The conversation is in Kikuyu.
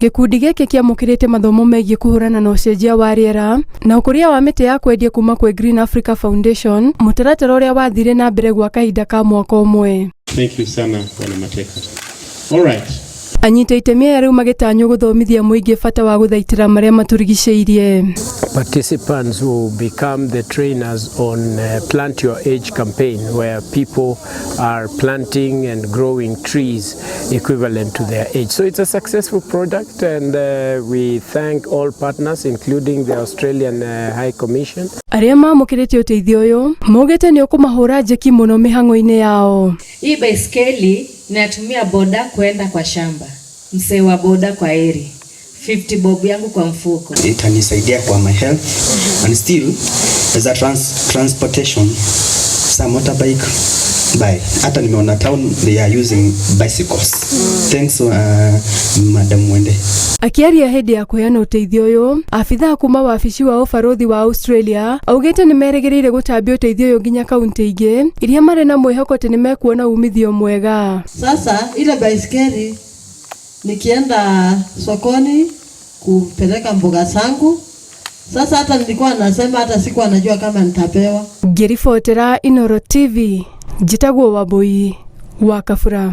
Gĩkundi gĩkĩ kĩamũkĩrĩte mathomo megiĩ kũhũrana na ũcenjia wa rĩera na ũkũria wa mĩtĩ ya kwendia kuma kwĩ Green Africa Foundation, mũtaratara ũrĩa wathire na mbere gwa kahinda ka mwaka ũmwe. Thank you sana Bwana Mateka. All right. Anyita itemi aya rĩu magĩtanywo gũthomithia mũingĩ bata wa gũthaitĩra marĩa matũrigicĩirie. Participants will become the trainers on Plant Your Age campaign, where people are planting and growing trees equivalent to their age. So it's a successful product, and we thank all partners, including the Australian High Commission. Arĩa mamũkĩrĩte ũteithio ũyũ maugĩte nĩ ũkũmahũra njeki mũno mĩhang'o-inĩ yao. Hii baiskeli natumia boda kwenda kwa shamba, msee wa boda kwa heri, 50 bob yangu kwa mfuko. Itanisaidia kwa my health and still as a transportation, some motorbike by hata nimeona town they are using bicycles. Thanks, Madam Mwende. Akĩaria hĩndĩ ya kũheana ũteithio ũyũ, abithaa kuma wabici wa ũbarũthi wa Australia augĩte nĩ merĩgĩrĩire gũtambia ũteithio ũyũ nginya kaunti ingĩ iria marĩ na mwĩhoko atĩ nĩ mekuona umithio mwega. Sasa ile baiskeli nikienda sokoni kupeleka mboga zangu, sasa hata nilikuwa nasema hata sikuwa najua kama nitapewa. Ngĩribotera Inooro TV, njĩtagwo Wambui wa Kabura.